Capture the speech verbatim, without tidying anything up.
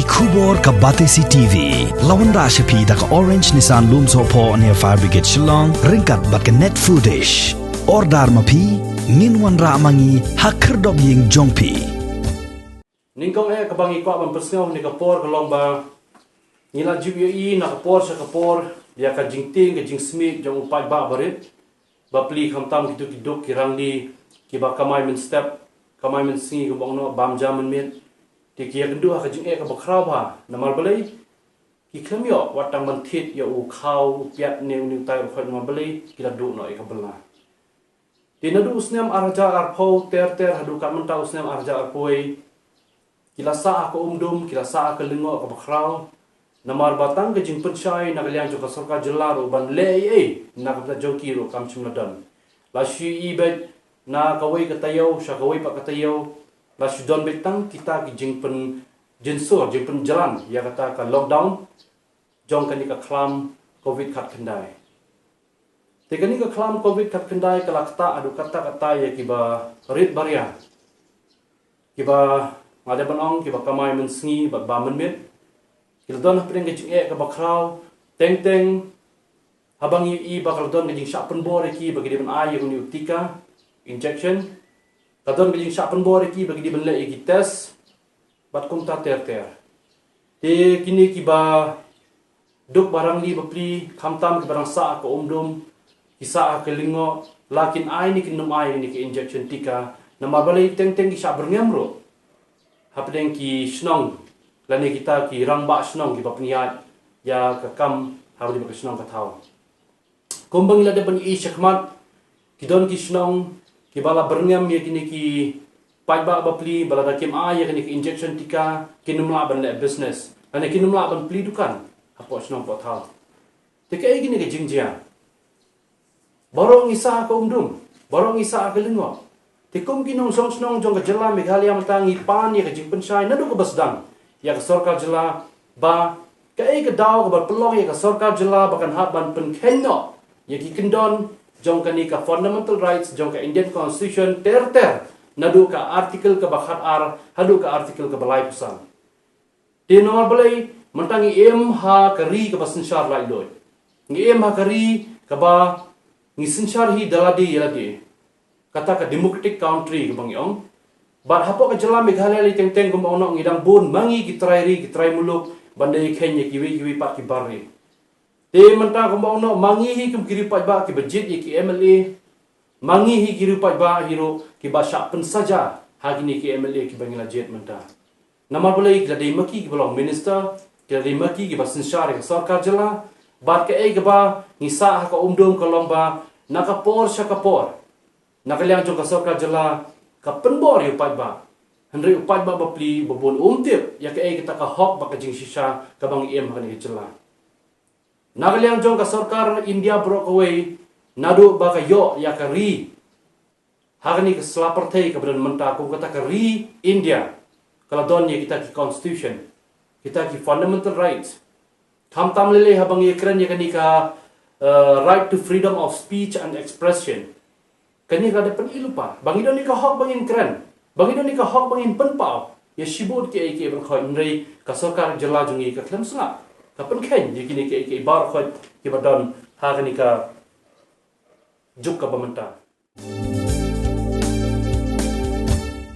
Khubor ka Batesi T V. La wanrah sha phi da ka Orange Nissan Lumsohphoh near Fire Brigade Shillong, ryngkat bad ka Net Foodish. Order ma phi, ngin wanrah ma ngi ha khyrdop ïing jong phi. Nyngkong eh kaba ngi kwah ban pynsngew ha kane ka por ka long ba ngi la ju ïohi na ka por sha ka por ïa ka jingtieng ka jingsmit jong u paidbah barit. Bapli khamtam kito ki duk ki rangli kiba kamai mynstep, kamai mynsngi, kumba ong noh bam ja mynmiet. Te ki ïakynduh ha ka jingeh kaba khraw bha, namar balei? Ki khlem ïoh wat tang ban thied ïa u khaw, u piat ne u niwtai u khoit, namar balei? Ki la duh noh ïa ka bylla. Te naduh u snem arhajar arphew ter ter haduh ka mynta u snem arhajar arphew wei, ki la sah ha ka umdum, ki la sah ha ka lyngngoh kaba khraw. Namar ba tang ka jingpynshai na ka liang jong ka sorkar jylla ruh ban leh ei ei na ka bynta jong ki ruh kam shym la don. La shu ïohi beit na kawei ka taïew sha kawei pat ka taïew, la shu don beit tang kita ki jingpynjynsur, jingpynjlan ïa kata ka lockdown jong kane ka khlam Covid khatkhyndai. Te kane ka khlam Covid khatkhyndai ka la ktah haduh katta katta ïa kiba rit baria, kiba, nga dei ban ong, kiba kamai mynsngi bad bam mynmiet. Ki la don hapdeng ka jingeh kaba khraw. Teng teng haba ngi ïohi ba ka la don ka jingshah pynbor ïa ki ba ki dei ban ai ïa une u tika, injection, ka don ka jingshah pynbor ïa ki ba ki dei ban leh ïa ki test bad kumta ter ter. Te kine kiba duk ba rangli bapli, khamtam kiba dang sah ha ka umdum, ki sah ha ka lyngngoh, la kin ai ne kin nym ai ïa kine ki injection tika, namar balei? Teng teng ki shah byrngem ruh hapdeng ki shnong lane kita ki rangbah shnong kiba pynïaid ïa ka kam ha kaba ka shnong ka thaw. Kumba ngi la dep ban ïohi shakhmat, ki don ki shnong kiba la byrngem ïa kine ki paidbah bapli, ba lada kim ai ïa kine ki injection tika, kin nym lah ban leh business lane kin nym lah ban plie dukan hapoh shnong poh thaw. Te kaei kine ki jingjia? Baroh ngi sah ha ka umdum, baroh ngi sah ha ka lyngngoh. Te kum ki nongshong shnong jong ka jylla Meghalaya mynta ngi pan ïa ka jingpynshai naduh kaba sdang ïa ka sorkar jylla ba kaei ka daw kaba pynlong ïa ka sorkar jylla ba kan hap ban pynkheiñ noh ïa ki kyndon jong kane ka fundamental rights jong ka Indian Constitution ter ter, naduh ka article kaba khat ar haduh ka article kaba laiphew san. Te namar balei? Mynta ngi im ha ka ri kaba synshar laitluid. Ngi im ha ka ri kaba ngi synshar hi da lade ïa lade. Kata ka democratic country kaba ngi ong. Bad hapoh ka jylla Meghalaya lei teng teng kumba ong noh ngi dang bun ma ngi ki trai ri, ki trai muluk ban da ïakheiñ ïa kiwei kiwei pat ki bar ri. Te mynta kumba ong noh ma ngi hi kum ki riew paidbah kiba jied ïa ki M L A, ma ngi hi ki riew paidbah hi ruh kiba shah pynsaja ha kine ki M L A kiba ngi la jied mynta. Namar balei? Ki la dei ma ki kiba long minister, ki la dei ma ki kiba synshar ïa ka sorkar jylla. Bad kaei kaba ngi sah ha ka umdum ka long ba na ka por sha ka por, na ka liang jong ka sorkar jylla ka pynbor ïa u paidbah. Hynrei u paidbah bapli ba bun um tip ïa kaei kata ka hok bad ka jingshisha kaba ngi im ha kane ka jylla. Na ka liang jong ka sorkar India baroh kawei, naduh ba ka ïoh ïa ka ri ha kane ka sla pyrthei kaba don mynta kum kata ka ri India, ka la don ïa kita ki constitution, kita ki fundamental rights. Khamtam lei lei haba ngi ïakren ïa kane ka, eh, right to freedom of speech and expression. Kane ka la dep pyni lypa ba ngi don ïa ka hok ba ngin kren, ba ngi don ïa ka hok ba ngin pynpaw ïa shibun kiei kiei baroh khoit, hynrei ka sorkar jylla jong ngi ka khlem sngap, ka pynkheiñ ïa kine kiei kiei baroh khoit kiba don ha kane ka juk kaba mynta.